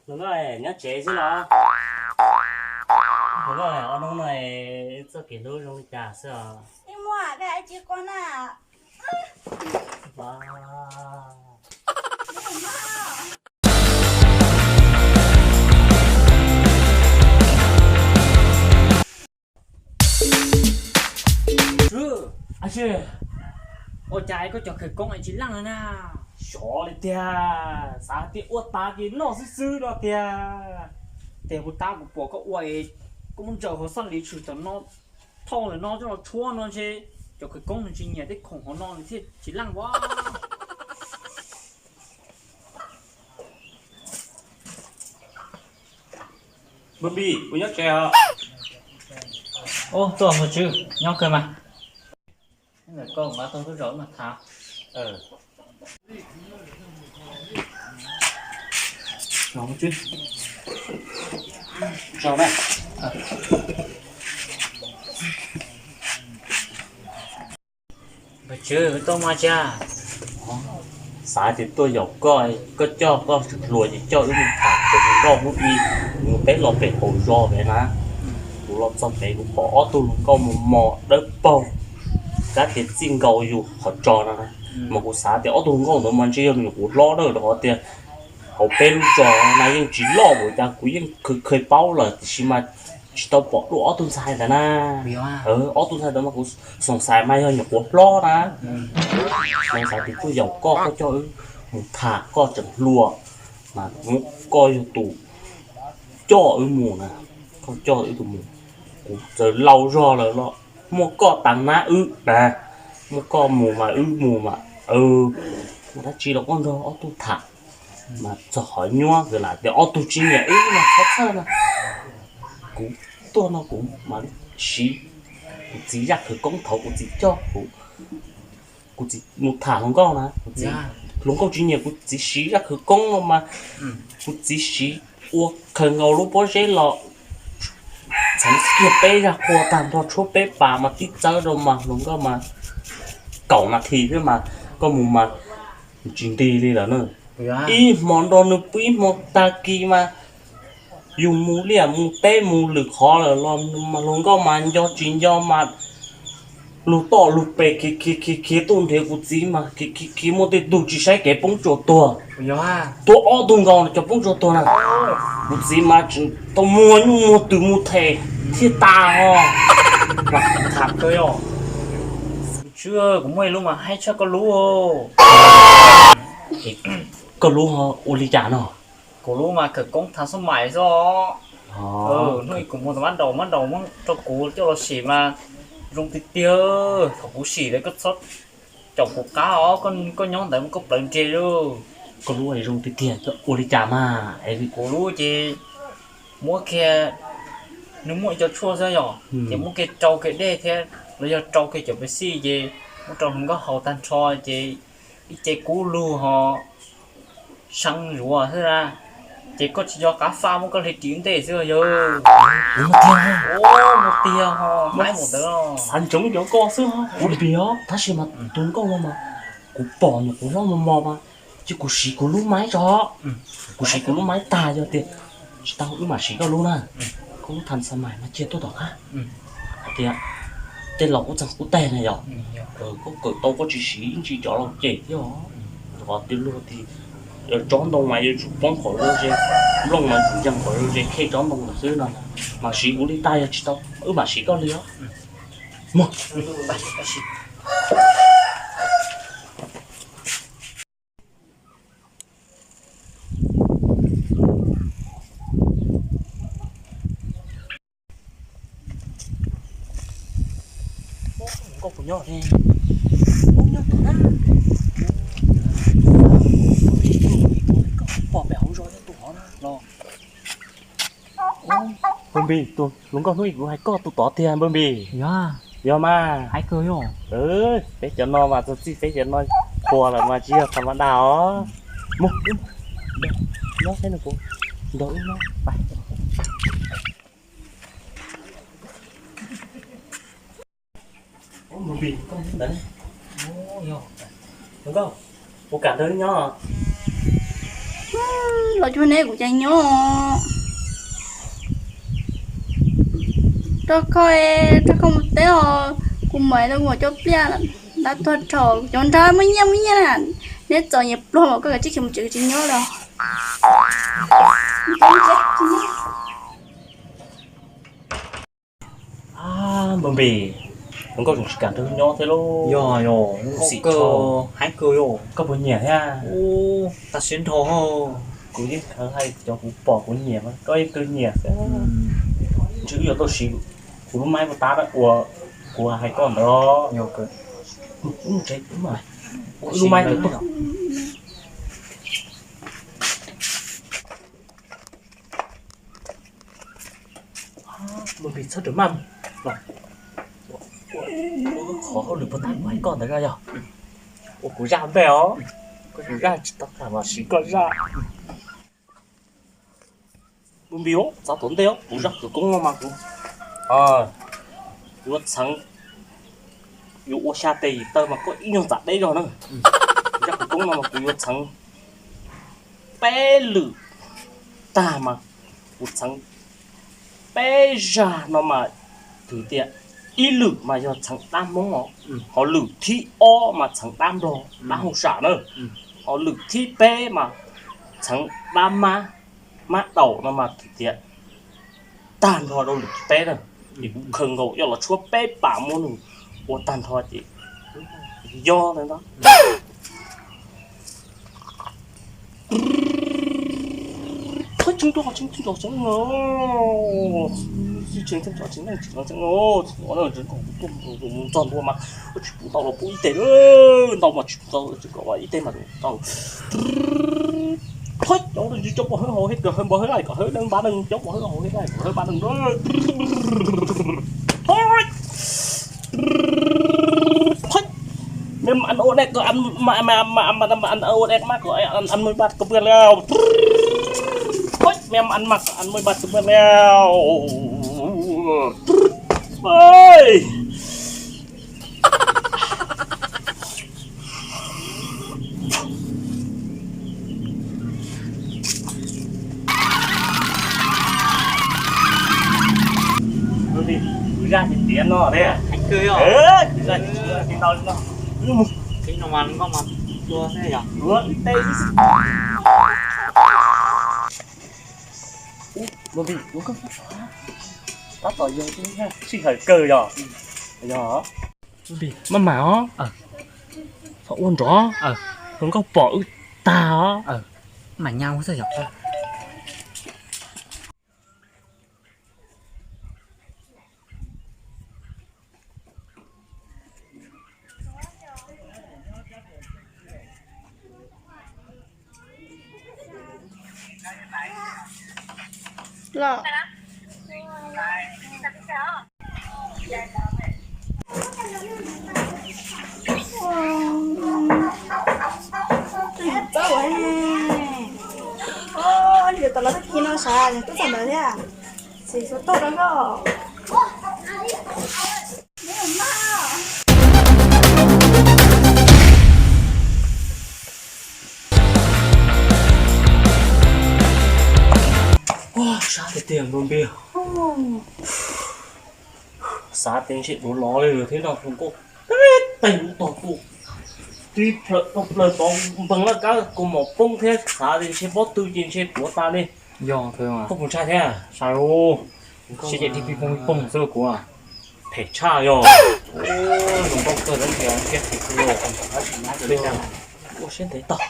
Hluas nkauj nyob tsev xwb los? Hluas nkauj, ob hnub no txoj kev hlub zoo li cas xwb os? Ib muaj dab tsi qo na. Ua cas koj cov khawv koob tsis leej na? Xyov li tiag, xav tias ua tas ces noj xwb xwb no tiag. Tias kuv tab kuv pom koj ua es koj muab ntsaws hauv xaj li tshwm tom no, thauj ntawm no coj los tshuab no ntshe cov khawv koob nws tsis nyiam tej khoom hauv no nws thiaj tsis leej as. Npawg Npis, kuv nyob tsev os. Ub, tuaj Npawg Tswb, nyob kawg mas. Ntawm koj mas tau lub zos mas tham. Npawg Tswb, tuaj mas tsa. Xav tias tuaj yaum koj, koj coj koj hluas ces coj wb mus tham tus hluas nkauj hnub ib, mus peb los pem qaum zos pem na. Kuv los txog pem kuv pom ob tug hluas nkauj mos mos dawb paug, kab tias txij nkaus yus qhov tsos no na. Mas kuv xav tias ob tug hluas nkauj ntawd mas ntshe yog nyuam qhuav hlob dawb rau qhov tias hauv peb lub zos na yeej tsis loj npaum cas, kuv yeej kheev kheev paub lawm tiam sis mas tsis tau pom dua ob tug ntxhais ntawd na. Ob tug ntxhais ntawd mas kuv xoom xais mas yog nyuam qhuav hlob na. Mas xav tias tuaj yaum koj, koj coj wb mus tham, koj tseem hluas mas muab koj yog tus coj wb mus na, koj coj wb tus mus. Kuv txawm laus zog lawm los muaj koj tav nab wb na, muaj koj mus mas wb mus mas, mas dab tsi los koj nrog ob tug tham. Mas txog qhov nyuaj lam tias ob tug tsis nyiam wb mas txhob txhawj no. Kuv tuaj no kuv mam li siv kuv txiv zaj khawv koob thaum kuv txiv coj kuv, kuv txiv mus tham hluas nkauj na, kuv txiv, hluas nkauj tsis nyiam kuv txiv siv zaj khawv koob no mas kuv txiv siv ua khaws nkaus lub pob zeb los txheev kiag peb zaj qhua tag nrho tshuab peb pas mas tib txawb rau mas hluas nkauj mas kaum nas this xwb mas koj mus mas tsis nti li lawm na. Ib hmo nrog nws pw ib hmo tag kis mas yus mus liaj mus teb mus lwm qhov lawm los mas hluas nkauj mas nco tsis nco mas lug toj lug pes khiav khiav khiav tuaj nrhiav kuv txiv mas khiav khiav khiav muaj tej tug tsis saib kev poob tsuas tuag. Tuag ob tug nkaus cov poob tsuas tuag na. Kuv txiv mas tau muag nyuj muag twm mus them thiaj tas ho. Tham kawg yog. Kuv muaj ib lub mas haib tshaj koj lub. Koj lub ua li cas no? Kuv lub mas khawv koob thav xab mais xwb. Hnub ib kuv muag tau mab daus, mab daus muab rau kuv coj los sim mas zoo tiag tiag. Thaum kuv sim lawm koj txhob caum kuv qab os, koj nyob ntawd mas koj plawv nres lauj. Koj lub zoo tiag tiag, ua li cas mas? Kuv lub ces muab kiag, nws muaj ib co tshuaj xwb yom, ces muab kiag rau kiag dej thiab los yog rau kiag cov pes xij ces muab rau hluas nkauj haus tag nrho ces ib ce kub lug ho seeb zuav xwb na. Ces koj tsis nco qab faj muab koj hle ris ntej xwb yog. Mus tiag ho, xav ntsoov cov koj xwb. Kuv piav tab sis mas tus nkauj no mas kuv pom nyuam qhuav hlob mos mos mas cia kuv siv kuv lub maib tso. Kuv siv kuv lub maib tag yog tias tsis tau wb mam siv koj lub na. Koj lub thav xab mais mas cia tuaj tom qab. Hais tias tej laus kuj txeeg kuj teg na yom. Koj kawm tau koj tsis siv ib ntsis cov laus cem thiab os. Qhov tias luag tias tsob ntoo mas yuav tsum poob qhov zoo ze, nplooj mas tsum nceeg qhov zoo ze, khej tsob ntoo ntawd xwb no. Mam siv kuv li tag yog tsis tau wb mam siv koj li os. Mog. Nkauj puas nyob ne? Nkauj nyob tom na. Pom pem hauv zos nyob tus hov na los. Npawg Npis, tus hluas nkauj hnub ib kuv hais koj tus tod tiag Npawg Npis. Yog mas. Hais kawg yog. Peb cov no mas txog txij peb cov no qhuas lawm mas tsis yog tham ma das os. Mus, nyob saib no kuv nrog wb nyob. Npawg Npis, koj ntawd ne? Nkauj, kuv kam nrog wb nyob. Los cuag neb kuv cas nyob. Rau koj, rau koj mus teb os, kuv mam li mus cov pliaj, ntab tuag rau cov nrog muaj nyiaj muaj nyiaj na. Neb txom nyem pluag mas koj kav tsij khiav mus tsev, tsis nyob lawm. Npawg Npis, hluas nkauj tseem tsis kam nrog wb nyob thiab lauj. Yog yog, xim kawg, heev kawg yog. Koj puas nyiam thiab? Tab sis nrog, kuv yeej khav hais cov kuv pom kuv nyiam mas koj yeej kawg nyiam xwb. Ntshe wb yuav tau siv kuv lub maib ua tab uas kuv hais koj ntawd. Ua lub maib ntawd tuaj. Npawg Npis txhob rawm maj los. Qhov hauj lwm puag ta kuv hais koj ntawd yog ua kuv zaj ntej os. Koj kuv zaj tsis tau kam los siv koj zaj. Npawg Npis, txog tom ntej kuv zaj khawv koob no mas kuv yuav txheev, yuav ua xya tes yim taw mas koj ib nyuag txam deb zog na. Kuv zaj khawv koob no mas kuv yuav txheev peb lwm tag mas kuv txheev peb zag no mas thwm tias ib lwm mas yog txheev dab Hmoob os, ho lwm thib ob mas txheev dab Nplog dab hauj sam na, ho lwm thib peb mas txheev dab mab, mab daum no mas thwm tias tag nrho rau lwm thib peb na. Es kuv khaws nkaus coj los tshuab peb pam muab nws ua tag nrho ces yog ntawd ntag. Txog ntua mas tsis pub tau los pub ib teg, ntau mas tsis pub tau ib teg mas tau. Thob cov cov pov hwb hauv hib, cov hwb npov hwb laij, cov hwb npab neeg, cov pov hwb hauv hib laij, cov hwb npab neeg. Mem ăn ua đen có ăn, mà, mà, mà, mà, mà ăn ua đen mắc có ăn, ăn mười bát cơm bươn leo. Thôi, mem ăn mắc có ăn mười bát cơm bươn leo. Ơi. Kuv zaj tiag tiag no thiab. Kuv zaj tiag tiag no. Mus. Tab tom yog sij hawm kawg yog. Yog. Maj mam os. Txhob ua nrov. Hluas nkauj pom wb tag os. Mam nyas xwb yog. Los. Txawj ua ne. Oj, yog tas los tag kis no sav yog tub txog ntawd thiab. Xis xua toj rau koj. Sab tiag tiag npawg Npis. Xav tias ntshe duav lov li lawm thiab no, hluas nkauj teb teg lub tog tuaj, tib plhaw tau plaws tod npeeg laj kab kaus mom poob thiab, xav tias ntshe pob tw ces ntshe tuav tas li. Yog, koj puas ntshai thiab? Sai, sib cem dig pig poog pig poog xwb kuv. Phem tshaj yog. Zoo nkauj kawg, lawv tias siab phem kawg. Ua siab ntev tog,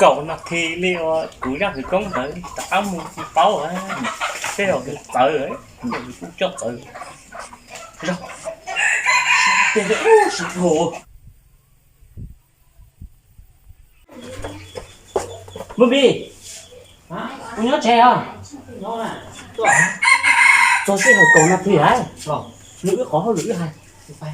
kaum nas this li uas kuv zaj khawv koob ntawd rov qab mus tsis paub, seb yog kuv txawv, yog kuv coj txawv. Zoo, siab ntev, siab ntev. Npawg Npis, puas nyob tsev os? Txog sij hawm kaum nas this lawm, nws wb qhov hauj lwm wb hais. Npawg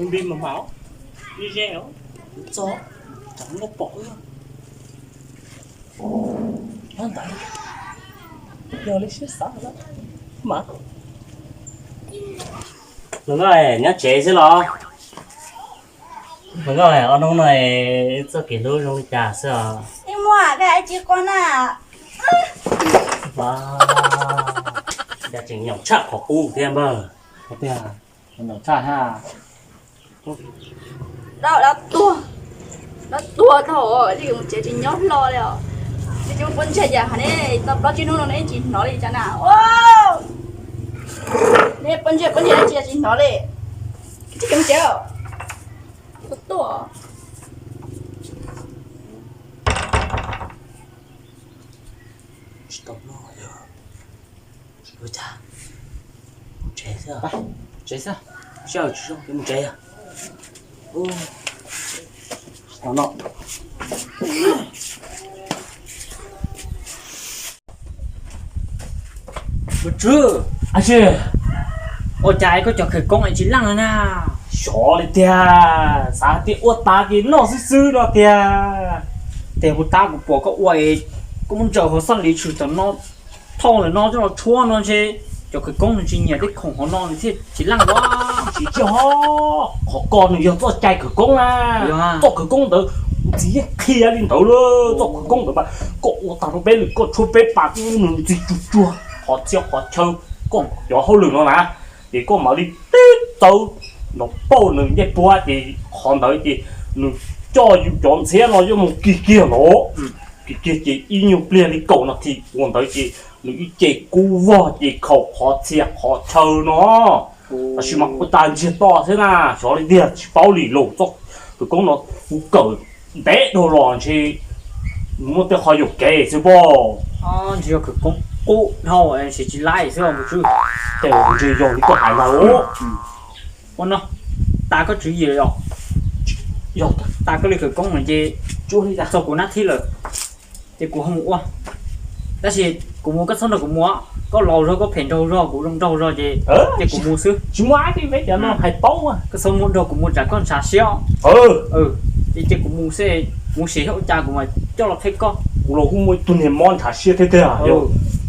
Npis mas mam, ib ze os, txog, tsam nkauj pom wb. Nyob ntawd, yog li siab xav mas. Nyob tsev xwb los? Mas koj ob hnub no txoj kev hlub zoo li cas xwb os? Ib muaj koj tsis qo na. Cas tseem nyaum tshaj qhov qub thiab npawg. Tiag, nyaum tshaj thiab. Dab tuag, dab tuag tau, mus tsev tsis nyob hlo li os. Neb cov poj ntseg cas hais neb tau plaub tsib hnub no neb tsis hnov li cas na. Neb poj ntseg poj ntseg tsis tsis hnov li. Tsis mus tsev. Tuaj. Tsis tau noj yog, tsis ua cas. Mus tsev xwb, tsev xwb, sij hawm tsis zoo ces mus tsev. Tsis tau noj. Mus tswv, ua cas koj cov khawv koob es tsis leej li na? Xyov li tiag, xav tias ua tas ces noj xwb xwb no tiag. Tes hu tab kuv pom koj ua es koj muab ntsaws hauv xoj li tshwm tom no, thauj ntawm no coj los tshuab no ntshe cov khawv koob nws tsis nyiam tej khoom hauv no nws thiaj tsis leej ua. Tsis tsis ho, qhov ko nws yog txoj cai khawv koob na. Txoj khawv koob ntawd kuv txiv yeej qhia li ntawd lawm. Txoj khawv koob ntawd mas koj ua tag rau peb lwm koj tshuab peb pas nws ntxig tsuag tsuag qhov txhia qhov chaw koj cov hauj lwm no na, ces koj mam li tib txawv nrov pauj nws ncej puab ces qhov ntawd ces nws coj yus cov ntxhiab no yuav mus kig kiag los, kig kiag ces ib nyuag pliag li kaum nas this ua ntawd ces nws ib ce kub vog ces khaum qhov txhia qhov chaw no. Tab sis mas ua tas ntsiag to thiab na, xyov li tiag tsis paub li los txoj khawv koob no kuv kawm ntev dhau los ntshe muaj tej qhov yuam kev xwb pob. Ntshe yog khawv koob qub dhau es tsis laib xwb os. Ces ntshe yog li koj hais ntag. Ua no, tas koj tswv yim los? Yog tas koj li khawv koob no ces txog kuv nab thib lawm, ces kuv ho mus ua. Tab sis kuv mus koj txhob nrog kuv mus, koj laus zog koj phem nraug zog kuv zoo nraug zog ces, ces kuv mus xwb. Tsis muaj dab tsi, peb cov no hais paub. Koj txhob muab nrog kuv mus tsam koj ntshav siab. Ces, ces kuv mus xwb, kuv mus sim ua cas kuv mam coj los qhia koj. Kuv los kuj muaj ib tug niag mob ntshav siab thiab tiag.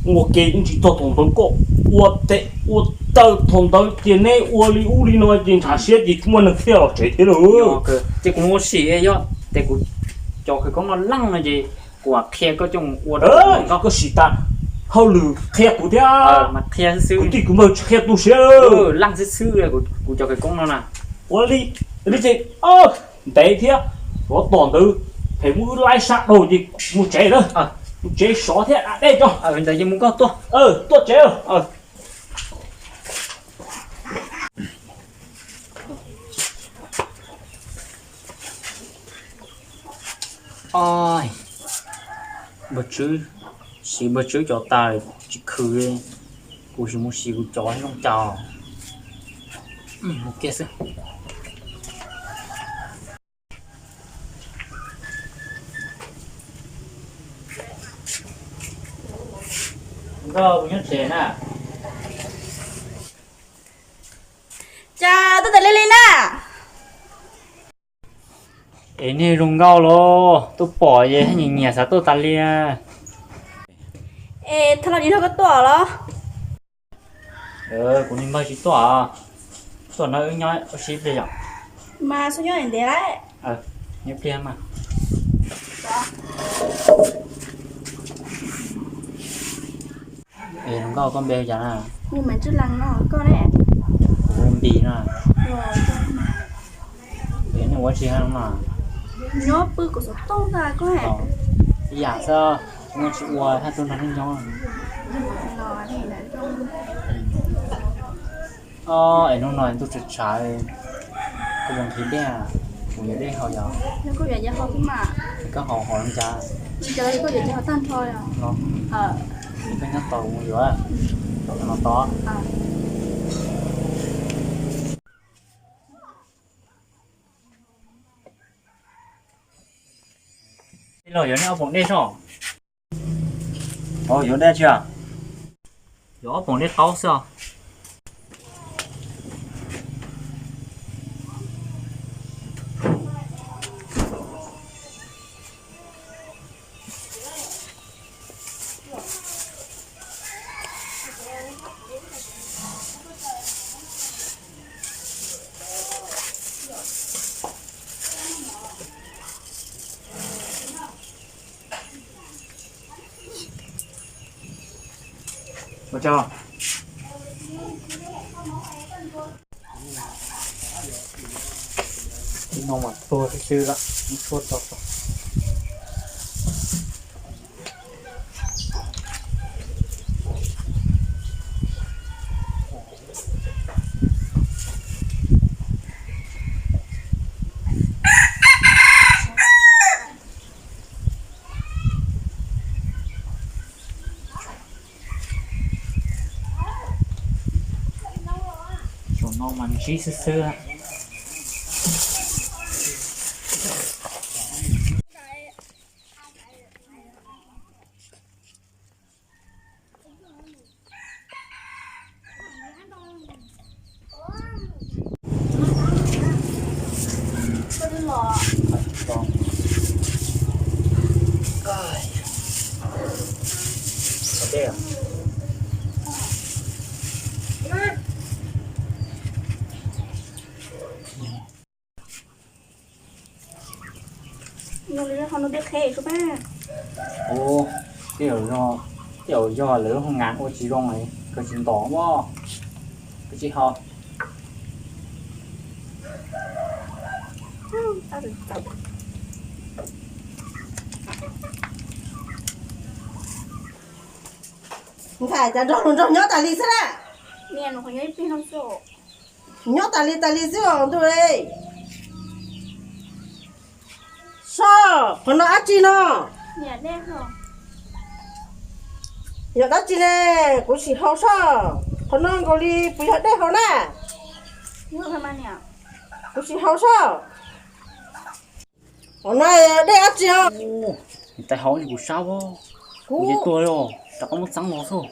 Ua ke ib ntsis txog thaum ntawd koj ua tes ua taw thaum ntawd ces neb ua li ub li no ces ntshav siab ces muaj neeg thiaj los tsev thiab lawm. Ces kuv mus sim yog tes kuv cov khawv koob no leej no ces kuv mam qhia koj coj mus ua. Koj sim tas hauj lwm qhia kuv thiab, mas qhia xwb, kuv tij kuv npawg tsis qhia tu siab. Leej xwb xwb, kuv cov khawv koob no na. Ua li, li ces ntev thiab, tsov tom ntawd phem muab wb laib sab dhau ces mus tsev na. Mus tsev sov thiab da dej tso. Ntawd ces mus koj tuaj. Tuaj tsev. Npawg Tswb, siv npawg Tswb cov tas tsis khwv li, kuv sim mus siv kuv cov zoo cas. Mus kiag xwb. Nkauj, kuv nyob tsev na. Cas tuaj tas li li na? Es niag zoo nkauj los tuaj pom es nyiam nyiam xav tuaj tas li. Es thaum no tsis nrog koj tuaj los? Kuv niag npawg tsis tuaj, tuaj no wb nyob ua si ib pliag yom. Mas xub nyob ntev lawm. Nyob pliag mas. Es zoo nkauj, koj npe cas na? Kuv Npis no. Es nej ua tsi hab no? Nyob pw kuv xov tooj ntag koj. Ib yam xwb, muaj tsis ua hab tuaj nrog nej nyob. Es hnub no ntuj tshav tshav, koj puas nqhis dej? Kuv yuav dej haus yom. Koj haus haus li cas? Koj nyob tod kuv mus yuav. Nyob no tod. Los yuav nej ob poom dej soj. Yuav dej tsi? Yuav ob poom dej qaub xwb os. Ua tsaug. Ib no mas tuag xwb xwb lawm, muab tshuab tso tso. Saum no mas ntsib xwb xwb. Ua, tej zaum yog, tej zaum yog lawv lub hoo nas ua tsis zoo, kawg tsis ntos os, kawg tsis haus. Ntxhais, cas nrog luag nrog nyob tas li xwb na? Nyob tas li tas li xwb os ntuj. Soj, qhov no dab tsi no? Yog dab tsi ne? Kuv sim haus soj. Qhov no nkaus li puas yog dej haus na? Kuv sim haus soj. Qhov no dej dab tsi os? Tais haus li kuv sab os. Kuv ces tuag li os, rov qab muab txeeb los xwb.